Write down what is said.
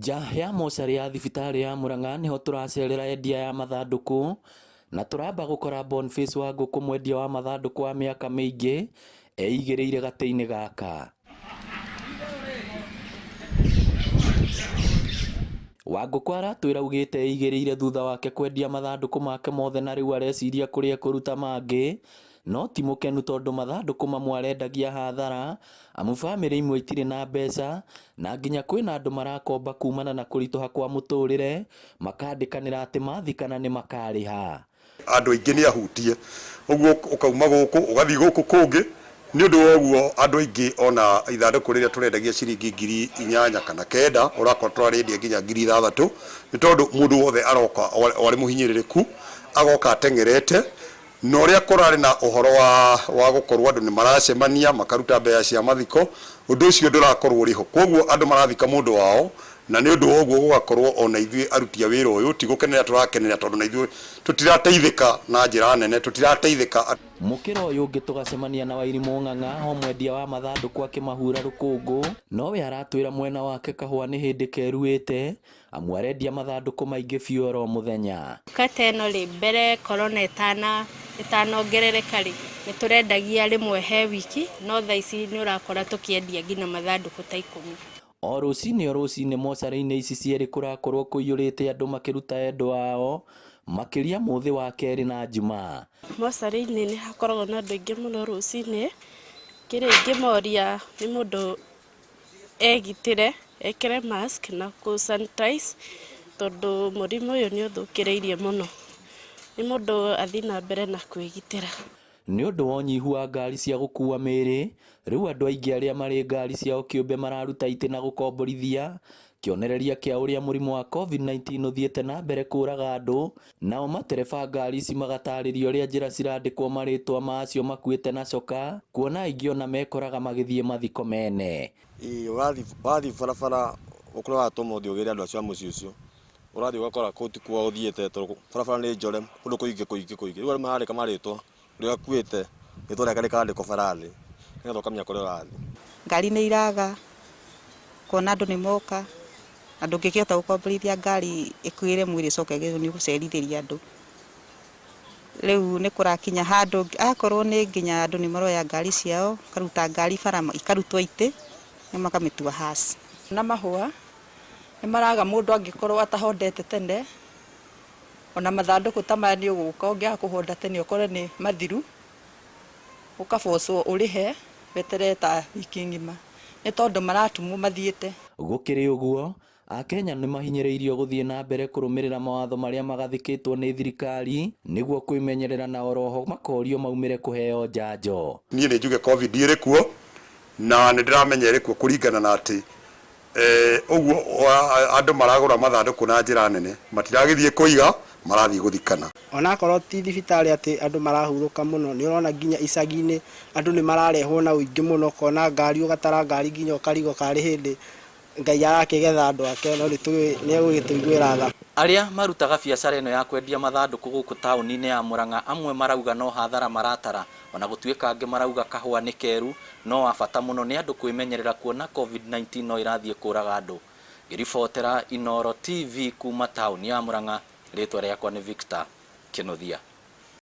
Nja ya mocarĩ ya thibitarĩ ya Murang'a nĩho tũracerera endia ya mathandũkũ na tũramba gũkora Boniface Wangũkũ mwendia wa mathandũkũ wa mĩaka mĩingĩ eigĩrĩire gatĩ-inĩ gaka. Wangũkũ aratwĩra augĩte eigĩrĩire thutha wake kwendia mathandũkũ make mothe na rĩu areciria kũrĩa ekũruta mangĩ no ti mũkenu tondũ mathandũkũ mamwe arendagia hathara amu bamĩrĩ imwe itirĩ na mbeca na nginya kwĩna andũ marakomba kumana na kũritũha kwa mũtũrĩre makandĩkanĩra atĩ mathikana nĩ makarĩha. Andũ aingĩ nĩ ahutie, ũguo ũkauma gũkũ ũgathiĩ gũkũ kũngĩ, nĩ ũndũ wa ũguo andũ aingĩ ona ithandũkũ rĩrĩa tũrendagia ciringi 8000 kana 9 ũrakora tũrarĩendia nginya 6000 nĩ tondũ mũndũ wothe aroka o arĩ mũhinyĩrĩrĩku, agoka ateng'erete. Na ũrĩa kũrarĩ na ũhoro wa wa gũkorwo andũ nĩ maracemania makaruta mbeca cia mathiko, ũndũ ũcio ndũrakorwo ũrĩ ho. Kwoguo andũ marathika mũndũ wao, na nĩ ũndũ wa ũguo gũgakorwo o na ithuĩ aruti a wĩra ũyũ ti gũkenera tũrakenera tondũ na ithuĩ tũtirateithĩka na njĩra nene, tũtirateithĩka. Mũkĩra ũyũ ũngĩ tũgacemania na Wairimũ Ng'ang'a, o mwendia wa mathandũkũ akĩmahura rũkũngũ, nowe aratwĩra mwena wake kahũa nĩ hĩndĩ keruĩte, Amu arendia mathandũkũ maingĩ biũ oro mũthenya. Nduka ta ĩno rĩ, mbere corona ĩtanongerereka rĩ, nĩ tũrendagia rĩmwe he wiki, no thaa ici nĩ ũrakora tũkĩendia nginya mathandũkũ ta 10. O rũcinĩ o rũcinĩ mocarĩ-inĩ ici cierĩ kũrakorwo kũiyũrĩte andũ makĩruta endwa ao, makĩria mũthĩ wa kerĩ na njumaa. Mocarĩ-inĩ nĩ hakoragwo na andũ aingĩ mũno rũcinĩ, kĩrĩa ingĩmoria nĩ mũndũ egitĩre, ekĩre mask na kũ sanitize tondũ mũrimũ ũyũ nĩ ũthũkĩrĩirie mũno. Nĩ mũndũ athiĩ na mbere na kwĩgitĩra. Nĩ ũndũ wa ũnyihu wa ngari cia gũkua mĩĩrĩ, rĩu andũ aingĩ arĩa marĩ ngari ciao kĩũmbe mararuta itĩ na gũkomborithia, kĩonereria kĩa ũrĩa mũrimũ wa Covid-19 ũthiĩte na mbere kũraga andũ, nao matereba a ngari ici magatarĩria ũrĩa njĩra cirandĩkwo marĩtwa ma acio makuĩte na coka, kuona aingĩ ona mekoraga magĩthiĩ mathiko mene. Ĩĩ ũrathiĩ wathiĩ barabara ũkore watũmwo ũthiĩ ũgĩre andũ acio a mũciĩ ũcio, ũrathiĩ ũgakora kũu tikuo ũthiĩte tondũ barabara nĩ njore kũndũ kũingĩ kũingĩ kũingĩ. Rĩu andũ marandĩka marĩtwa ũrĩa akuĩte rĩtwa rĩake rĩkandĩkwo bara thĩ nĩgetha ũkamenya kũrĩa ũrathiĩ. Ngari nĩ iraga, ũkona andũ nĩ moka, na ndũngĩkĩhota gũkomborithia ngari ĩkuĩre mwĩrĩ ĩcoke ĩgĩrwo nĩ ũgũcerithĩria andũ. Rĩu nĩ kũrakinya handũ akorwo nĩ nginya andũ nĩ maroya ngari ciao, makaruta ngari bara ikarutwo itĩ na makamĩtua hearse. Na mahũa nĩ maraga mũndũ angĩkorwo atahondete tene, ona mathandũkũ ta maya nĩ ũgũka ũngĩaga kũhonda tene ũkore nĩ mathiru, ũkabocwo ũrĩhe weterere ta wiki ng'ima nĩ tondũ maratumwo mathiĩte. Gũkĩrĩ ũguo, Akenya nĩ mahinyĩrĩirio gũthiĩ na mbere kũrũmĩrĩra mawatho marĩa magathĩkĩtwo nĩ thirikari nĩguo kwĩmenyerera na oroho makorio maumĩre kũheo njanjo. Niĩ nĩ njuge Covid ĩrĩ kuo na nĩ ndĩramenya ĩrĩ kuo kũringana na atĩ Ũguo andũ maragũra mathandũkũ na njĩra nene, matiragĩthiĩ kũiga, marathiĩ gũthikana. Onakorwo ti thibitarĩ atĩ andũ marahurũka mũno, nĩ ũrona nginya icagi-inĩ andũ nĩ mararehwo na ũingĩ mũno, ũkona ngari ũgatara ngari nginya ũkarigwo karĩ hĩndĩ Ngai arakĩgetha andũ ake, no nĩ tũĩ nĩ egũgĩtũiguĩra tha. Arĩa marutaga biacara ĩno ya kwendia mathandũkũ gũkũ taũni-inĩ ya Murang'a amwe marauga no hathara maratara Ona gũtuĩka angĩ marauga kahũa nĩ keru, no wa bata mũno nĩ andũ kwĩmenyerera kuona Covid-19 no ĩrathiĩ kũraga andũ. Ngĩribotera Inooro TV kuma taũni ya Murang'a, rĩtwa rĩakwa nĩ Victor Kĩnuthia.